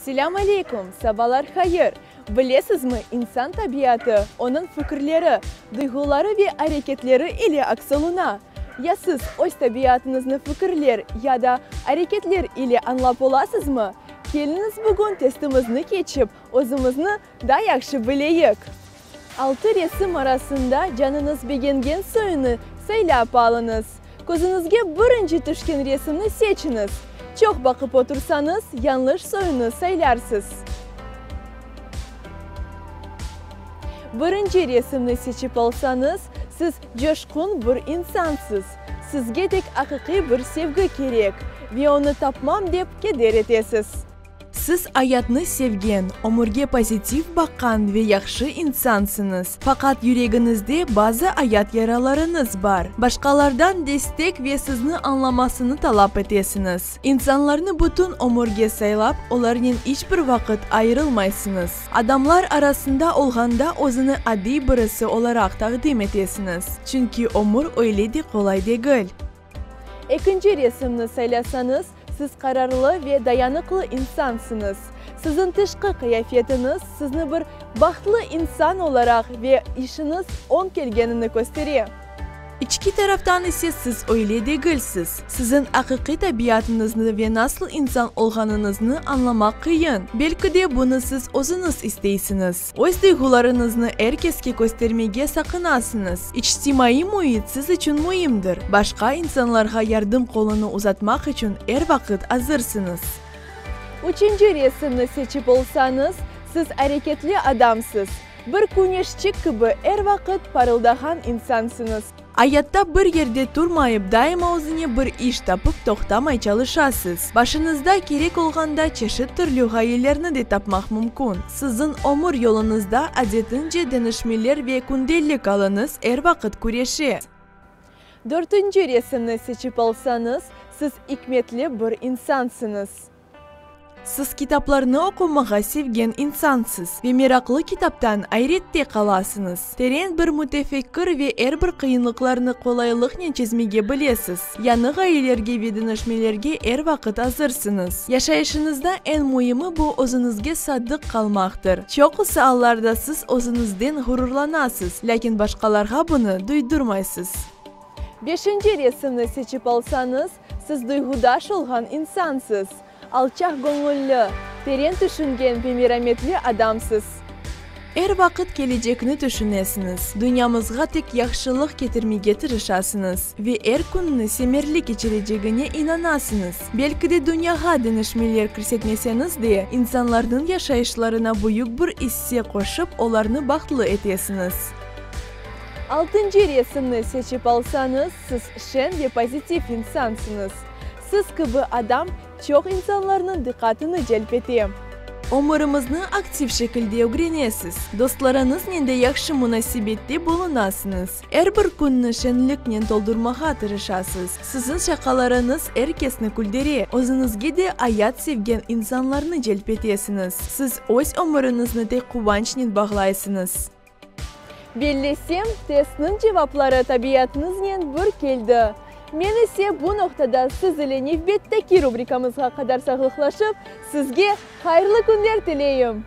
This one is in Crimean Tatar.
Selâm aleyküm, sabalar hayır! Bilesizmi, insan tabiatı onıñ fikirleri, duyğuları ve areketleri ile aks oluna. Ya siz öz tabiatıñıznı fikirler ya da areketler ile añlap olasızmı? Keliñiz bugün testimizni keçip, özümizni daa yahşı bileyik. Altı resim arasında canıñız begengen soyunı saylap alıñız. Közüñizge birinci tüşken resimni seçiñiz. Çoq baqıp otursañız, yañlış soyunı saylarsız. Birinci resimni seçip alsañız, siz coşqun bir insansız. Sizge tek aqiqiy bir sevgi kerek ve onı tapmam dep keder etesiz. Siz ayatnı sevgen, ömürge pozitiv baqqan ve yahşı insansıñız. Faqat yüregiñizde bazı ayat yaralarıñız bar. Başqalardan destek ve sizni añlamasını talap etesiñiz. İnsanlarnı bütün ömürge saylap, olarnen iç bir vaqıt ayırılmaysıñız. Adamlar arasında olğanda özüni adiy birisi olaraq taqdim etesiñiz, çünki ömür öyle de qolay degil. Ekinci resimni saylasañız, siz qararlı ve dayanıqlı insansıñız. Siziñ tışqı qıyafetiñiz sizni bir bahtlı insan olaraq ve işiñiz oñ kelgenini köstere. İçki taraftan ise siz öyle degilsiz. Siziñ aqiqiy tabiatıñıznı ve nasıl insan olğanıñıznı añlamaq qıyın. Belki de bunı siz özüñiz isteysiñiz. Öz duyğularıñıznı er keske köstermege saqınasıñız. İçtimaiy müit siz içün müimdir. Başqa insanlarğa yardım qolunı uzatmaq içün er vaqıt azırsıñız. Üçünci resimni seçip olsañız, siz areketli adamsız. Bir küneşçik kibi er vaqıt parıldağan insansıñız. Ayatta bir yerde turmayıp, daima özüne bir iş tapıp toqtamay çalışasız. Başıñızda kerek olğanda çeşit türlü ğayelerni de tapmaq mümkün. Siziñ ömür yoluñızda adetince deñişmeler ve kündelik alıñız er vaqıt küreşe. Dörtünci resimni seçip alsañız, siz ikmetli bir insansıñız. Siz kitaplarnı oqumağa sevgen insansız ve meraqlı kitaptan ayrette qalasıñız. Teren bir mütefekkir ve er bir qıyınlıqlarnı qolaylıqnen çezmege bilesiz. Yañı ğayelerge ve deñişmelerge er vaqıt azırsıñız. Yaşayışıñızda eñ müimi bu özüñizge sadıq qalmaqtır. Çoqusı allarda siz özüñizden ğururlanasız, lâkin başqalarğa bunı duydurmaysız. Beşinci resimni seçip alsañız, Siz duyğudaş olğan insansız, alçaq göñülli, teren tüşüngen ve merametli adamsız. Er vaqıt kelecekni tüşünesiñiz, dünyamızğa tek yahşılıq ketirmege tırışasıñız ve er künni semerli keçirecegine inanasıñız. Belki de dünyağa deñişmeler kirsetmeseñiz de, insanlarnıñ yaşayışlarına büyük bir isse qoşıp, olarnı bahtlı etesiñiz. Altıncı resimni seçip alsañız, siz şeñ ve pozitiv insansıñız. Siz kibi adam çoq insanlarnıñ diqqatını celp ete. Ömürimizni aktiv şekilde ögrenesiz, dostlarıñıznen de yahşı munasebette bulunasıñız. Er bir künni şeñliknen toldurmağa tırışasız. Siziñ şaqalarıñız er kesni küldere, özüñizge de ayat sevgen insanlarnı celp etesiñiz. Siz öz ömüriñizni tek quvançnen bağlaysıñız. Bellesem, testniñ cevapları tabiatıñıznen bir keldi. Men ise bu noqtada siz ile nevbetteki rubrikamızğa qadar sağlıqlaşıp, sizge hayırlı künler tileyim!